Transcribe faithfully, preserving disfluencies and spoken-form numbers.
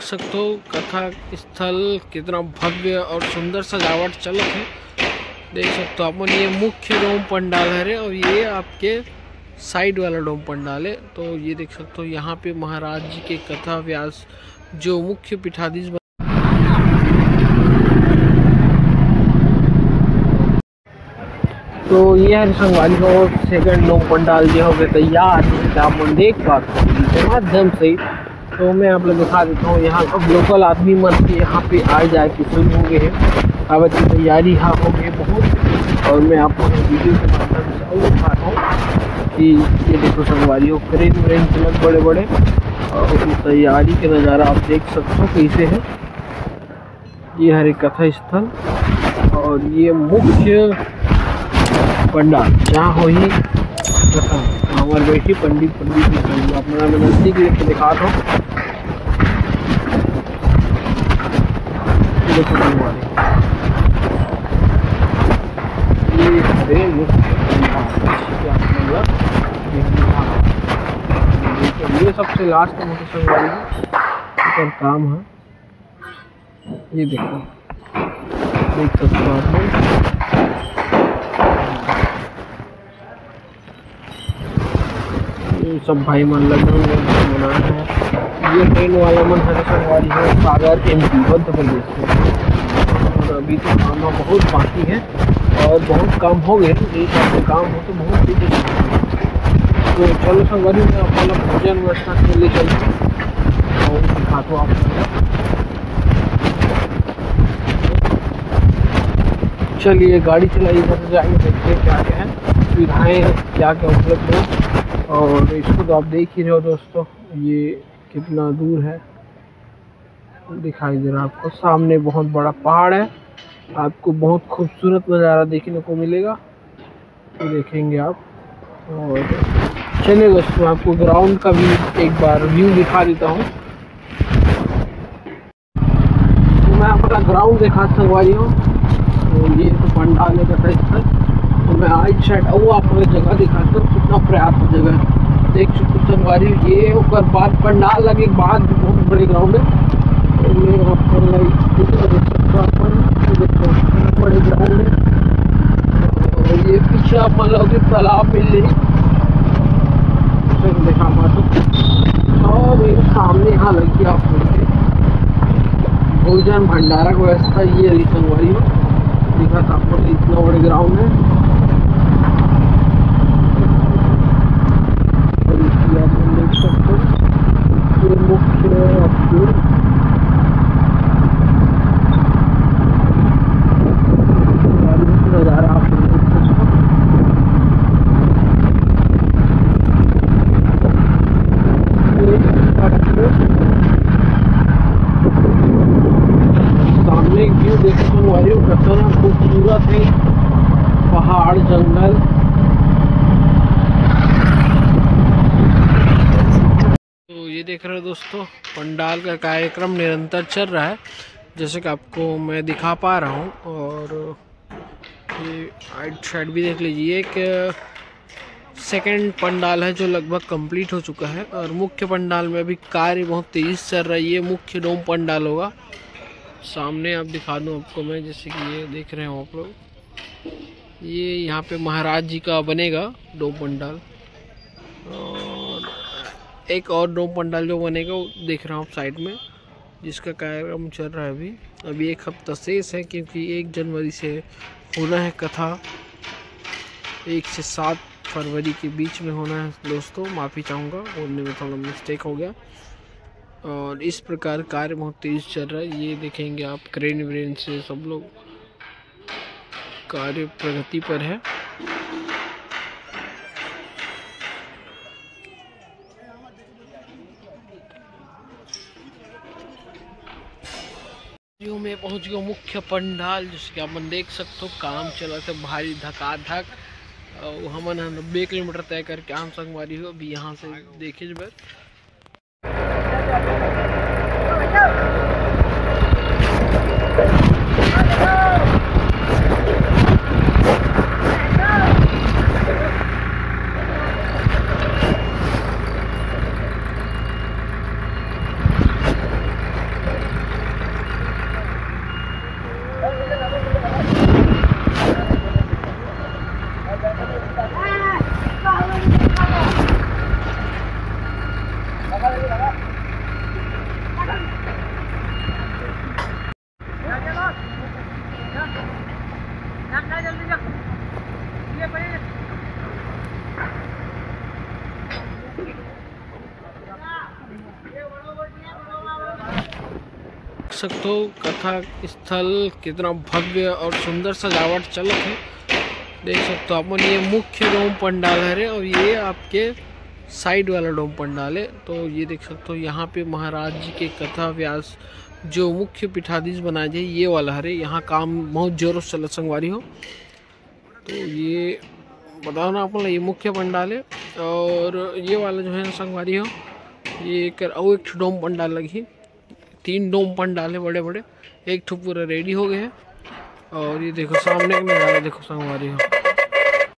सकते हो कथा स्थल कितना भव्य और सुंदर सजावट चलत है। देख सकते हो अपन, ये मुख्य डोम पंडाल हरे और ये आपके साइड वाला डोम पंडाल है। तो ये देख सकते हो, यहाँ पे महाराज जी के कथा व्यास जो मुख्य पीठाधीश बन- तो ये है संगवारी हो, सेकंड डोम पंडाल जो हो गए तैयार, जैसे कि आप मन देख पाते हो के माध्यम से। तो मैं आप लोग दिखा देता हूँ, यहाँ सब लोकल आदमी मन के यहाँ पे आए जाए के शुरू हो गए हैं। अब की तैयारी हाँ हो गई बहुत, और मैं आपको वीडियो के माध्यम से और दिखाता हूँ कि ये देखो संगवारी हो, क्रेन व्रेन चलत बड़े बड़े, और उसकी तैयारी के नज़ारा आप देख सकते हो कैसे है। ये हरे कथा स्थल और ये मुख्य पंडाल जहाँ होही कथा। हमारे बैठी पंडित, पंडित जी, पंडित अपना मैं नजदीक लेके दिखाता हूँ। ये देखो संगवारी, ये हरे मुख्य पंडाल, जैसे कि आप लोग देख रहे हैं। ये सबसे लास्ट में संगवारी जी, एकर काम है। ये देखो, देख सकते हो आप लोग, ये सब भाई मन लगे हुए हैं, बना रहे हैं। ये ट्रेन वाला मन हरे संगवारी है, सागर, एमपी, मध्य प्रदेश से। और अभी तो काम बहुत बाकी है और बहुत काम हो गए, यही काम हो तो बहुत तेजी से। तो चलो संगवारी, मैं अपना भोजन व्यवस्था के लिए चलता हूँ और दिखाता हूँ आप लोगों को। चलिए, गाड़ी चलाइए, इधर से जाएंगे, देखते हैं क्या क्या है सुविधाएं, क्या क्या उपलब्ध है। और इसको तो आप देख ही रहे हो दोस्तों, ये कितना दूर है, दिखाई दे रहा है आपको। सामने बहुत बड़ा पहाड़ है, आपको बहुत खूबसूरत नज़ारा देखने को मिलेगा, तो देखेंगे आप। और चलिए दोस्तों, आपको ग्राउंड का भी एक बार व्यू दिखा देता हूँ। तो मैं आपका ग्राउंड दिखा संगवारी हो, तो ये तो पंडाल है कथा स्थल। तो मैं आज शायद वो आपको एक जगह दिखाता हूँ, कितना पर्याप्त जगह है। देख सकते हो संगवारी, ये ऊपर बाद पंडाल लगे के बाद भी बहुत बड़े ग्राउंड है। तो ये आपको लाइक देख सकते हो, अपन ये देखो, कितना बड़े ग्राउंड है। और ये पीछे आप मतलब कि तालाब मिल रही, दिखा पाते। और ये सामने यहाँ लगी आप भोजन भंडारा की व्यवस्था, ये रही संगवारी हो, दिखा था आपको इतना बड़े ग्राउंड है। और इसकी आप लोग देख सकते हो, ये मुख्य नज़ारा आप लोग देख सकते हो। सामने एक व्यू देखने को आ रही हो, कितना खूबसूरत है, पहाड़, जंगल। तो ये देख रहे हो दोस्तों, पंडाल का कार्यक्रम निरंतर चल रहा है, जैसे कि आपको मैं दिखा पा रहा हूँ। और ये राइट साइड भी देख लीजिए, एक सेकंड पंडाल है जो लगभग कंप्लीट हो चुका है, और मुख्य पंडाल में अभी कार्य बहुत तेज़ी से चल रहा है। ये मुख्य डोम पंडाल होगा, सामने आप दिखा दूँ आपको मैं, जैसे कि ये देख रहे हो आप लोग, ये यहाँ पे महाराज जी का बनेगा डोम पंडाल। और एक और डोम पंडाल जो बनेगा, वो देख रहे हो आप साइड में, जिसका कार्यक्रम चल रहा है अभी। अभी एक हफ्ता शेष है, क्योंकि एक जनवरी से होना है कथा, एक से सात फरवरी के बीच में होना है दोस्तों। माफ़ी चाहूँगा, बोलने में थोड़ा मिस्टेक हो गया। और इस प्रकार कार्य बहुत तेज़ चल रहा है। ये देखेंगे आप, क्रेन व्रेन से सब लोग कार्य प्रगति पर है। जो मैं पहुंच गया मुख्य पंडाल, जैसे कि आप मन देख सकते हो, काम चलत है भारी धकाधक। अउ हमन ह नब्बे किलोमीटर तय करके आन संगवारी हो, अभी यहाँ से देखे बर। सकथो कथा स्थल कितना भव्य और सुंदर सजावट चलत हे। देख सकथो अपन, ये मुख्य डोम पंडाल हरे और ये आपके साइड वाला डोम पंडाल है। तो ये देख सकथो, यहाँ पे महाराज जी के कथा व्यास जो मुख्य पीठाधीश बनाए जाए, ये वाला हरे। यहाँ काम बहुत जोरों से चलत, संगवारी हो। तो ये बताओ ना अपन ला, ये मुख्य पंडाल है और ये वाला जो है ना, संगवारी हो, ये एक अउ एक ठो डोम पंडाल लगही। तीन डोम पंडाल है बड़े बड़े, एक ठो पूरा रेडी हो गए है। और ये देखो सामने के नज़ारा, देखो संगवारी हो,